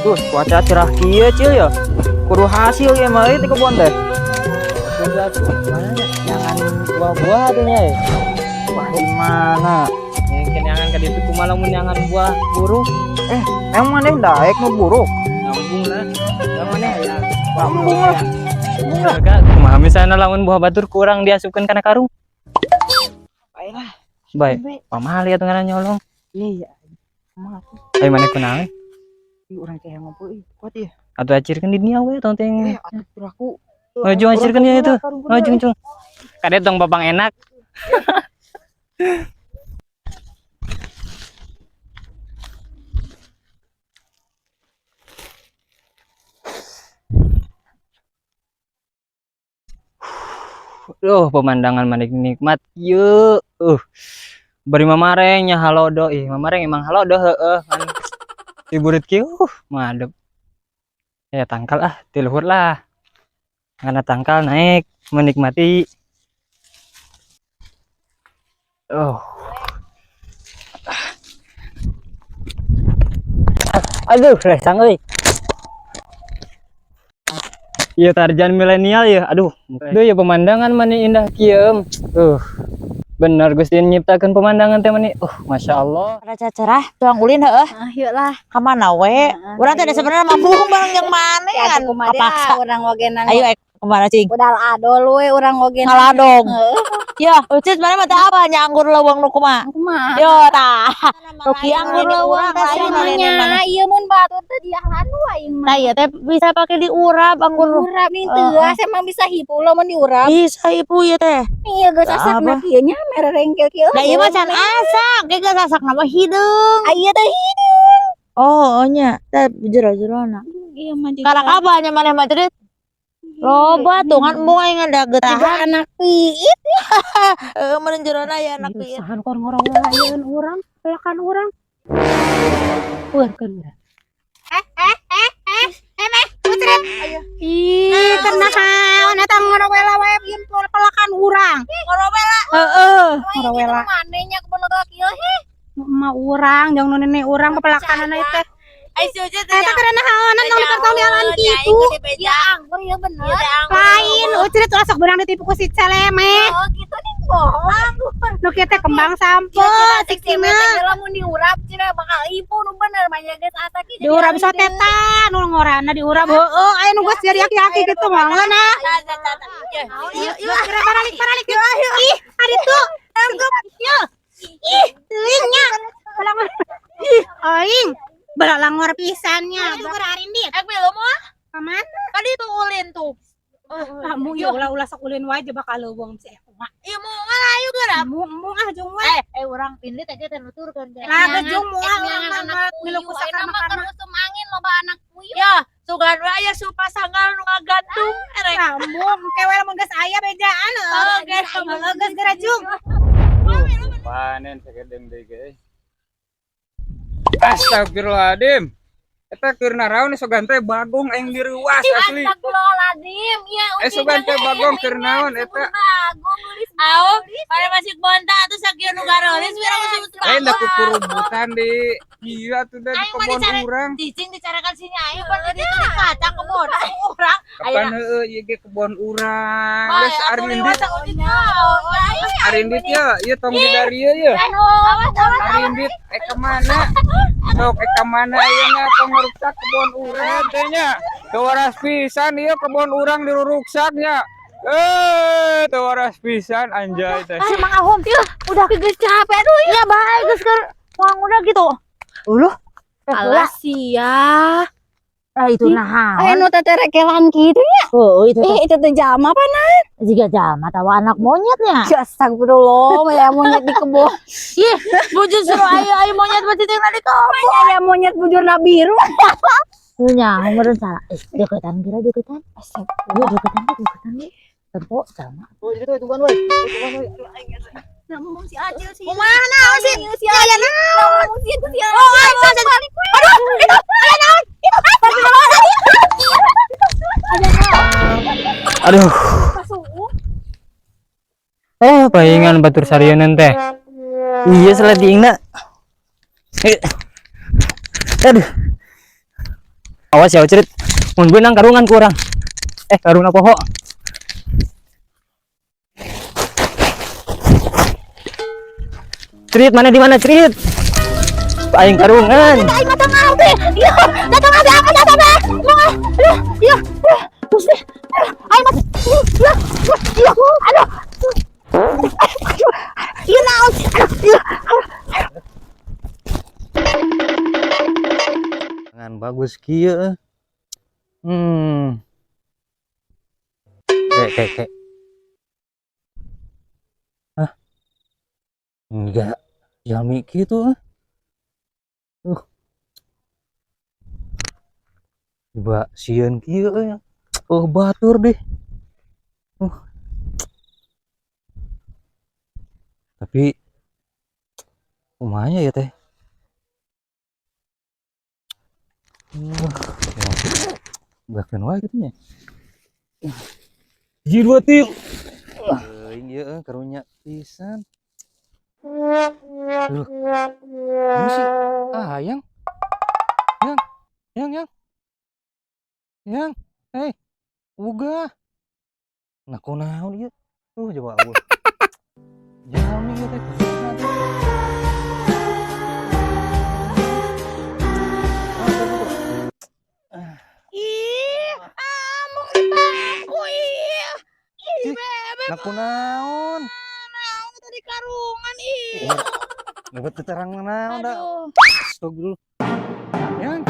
Tuh, cuaca cerah kieu, Cil, ya. Kudu hasil ya mah di kebun teh. Udah tuh, mana ya? Jangan buah-buah tuh nya. Wah, gimana? Yang kenyangan ka ditu kumaha lamun nyangan buah buruk? Eh, emang maneh daek nu buruk? Nyambung lah. Yang mana ya? Nyambung lah. Nyambung lah. Kak, kumaha misalnya lamun buah batur kurang diasupkeun kana karung? Baiklah. Baik. Pamali atuh ngaran nyolong. Iya. Kumaha? Ayo maneh kunaon? Ih, urang teh ngopo ih, kuat ya. Atuh acirkeun di dinya we tong teh. Eh, atuh piraku. Oh, jung acirkeun ya itu. Oh, jung jung. Kade tong babang enak. Duh, pemandangan manik nikmat. Ye, Bari mamareng nya halodo. Ih, mamareng emang halodo heeh kan. Diburit kieu, madep. Ya tangkal ah, ti luhur lah. Karena tangkal naik menikmati. Oh. Aduh, lesang euy. Iya Tarjan milenial ya. Aduh, duh ya pemandangan mani indah kieu. Bener Gusti nyiptakeun pemandangan teh mani. Masya Allah. Raca cerah, tuang ulin heueuh. Ah, yuk lah. Ka mana we? Urang teh sebenarnya mabung bareng yang mana Ya, kan? kumaha Kapaksa. urang oge nang. Ayo kemana cing? Udah adol we urang oge. Ngaladong. Heeh. Ya, ucis mana mah teh apa nya anggur leuweung nu kumaha? Kumaha? Yo tah. Ruki anggur leuweung teh Nya, ieu mun batur teh diahan aing mah. Nah, iya teh bisa pakai diurap anggur. Diurap nih teu, emang bisa hipu lamun diurap. Bisa hipu ieu teh. Iya geus asakna kieu nya mererengkel kieu. Nah, ieu mah can asak, ge geus asak mah hideung. Ah, iya teh hideung. Oh, nya teh jero-jerona. Iya mah juga. Karak apa nya maneh mah cerit? Loba tuh kan embung aing ada Juga getahan. anak piit. Heeh, meureun jerona ya anak piit. Sahan kor ngorowela yeun urang, pelakan urang. Keurkeun urang. Ih, Kunaon eta ngorowela wae yeun pelakan urang. Ngorowela. Heeh, ngorowela. Maneh nya kebon loba kieu heh. Emak urang, jeung nu nenek urang pepelakanana teh. Ai si Ucit teh Eta keur nahaonan tong dipertong dialan kitu. Ya anggur ya bener. Lain, ucrit ulah sok beurang ditipu ku si Celeme. Oh gitu nih bohong. Nu kieu teh kembang sampo Cik cik teh lamun diurap cenah bakal ipu nu bener mah nya geus asak ge jadi Diurap sotetan nu ngorana diurap heueuh aya nu geus jadi aki-aki kitu mah ngeunah. Yuk, Yuk, kira paralik paralik. Ih, ari tuh. Yuk. Ih, teuing nya. Balangor. Ih, aing. Balalangor pisannya. Juga arindit. Eh, belum mah. Paman, Tadi tuh ulin tuh. kamu ya ulah-ulah sok ulin wae bakal leuweung si aku mah. Iya mau ngalayu geura. Embung embung ah jung we. Eh, urang pindit aja teh nuturkeun teh. Lah gejung moal urang Anak mah milu ku puyuh ayeuna mah sakarna-karna. keur usum angin loba anak puyuh. Ya, sugan we aya supasanggal nu ngagantung erek. Embung engke we lamun geus aya bejaan heueuh. Heueuh geus geura jung. Panen sakedeng deui ge. Astagfirullahaladzim. Eta keur naraon sogan teh bagong aing direuas asli. Astagfirullahaladzim. Iya, Eh sogan teh bagong keur naon eta? Bagong nulis. Au, pada masih bonta atuh sakieu nu garolis wirang usum Lain da kukurubutan di iya tuh da di kebon urang. Cicing dicarakan si Nyai pan di ditu di kacang kebon urang. Kapan heueuh ieu ge kebon urang. Geus arindit arindit ya, ieu tong di darieu ye. Arindit eh ka mana? Sok eh ka mana ayeuna tong ngaruksak kebon urang teh nya. Teu waras pisan ieu kebon urang diruruksak nya. Eh, teu waras pisan anjay teh. Si Mang Ahum, udah Geus capek aduh. ya bae geus keur udah gitu. Uluh. Alah sia. Ah itu nah. Aya nu teterekelan kitu nya. Oh, itu Eh, itu teh jalma apa jika jalma tawa anak monyetnya. Ya astagfirullah, aya monyet di kebon. Ih, bujur suruh ayo ayo monyet mah cicing di kebon. Aya monyet bujurna biru. Nya, meureun salah. Eh, deketan kira deketan. Astagfirullah, deketan deketan nih. Tempo jalma. Oh, itu tungguan we. Tungguan we. Ngomong si Acil sih. Kumaha naon sih? Si Acil. Ngomong si itu si Acil. Oh, ayo, aduh, itu aya naon? Itu Aduh. Eh, palingan batur sarieun teh. Iya salah diingna. Eh. Aduh. Awas ya, Cerit. Mun beunang karungan kurang. Karuna poho. Cerit, mana di mana Cerit? Aing karungan. Aing datang abdi. Iya, datang abdi, aku datang abdi. Aduh, iya, Gusti. Aing mah iya, iya, aduh. Iya naon? Aduh, iya. Ngan bagus kieu. Kek kek kek. Hah? Enggak. Jalmi kitu ah. Coba sieun kieu euy. Oh batur deh. Tapi kumaha ya teh? Bahkan wae kitu nya. Hiji dua tilu. Teuing ieu karunya pisan. Duh. Ini sih ah hayang. Yang, yang, yang. Yang, hei, uga. Nah, kunaon ieu? Tuh coba eueuh. Jalmi ieu teh kumaha teh? Ih, amung di bangku ih. Ih, bebe. Nah, kunaon? Naon tadi karungan ih. Dapat keterangan naon da? Aduh. Stop dulu. Yang.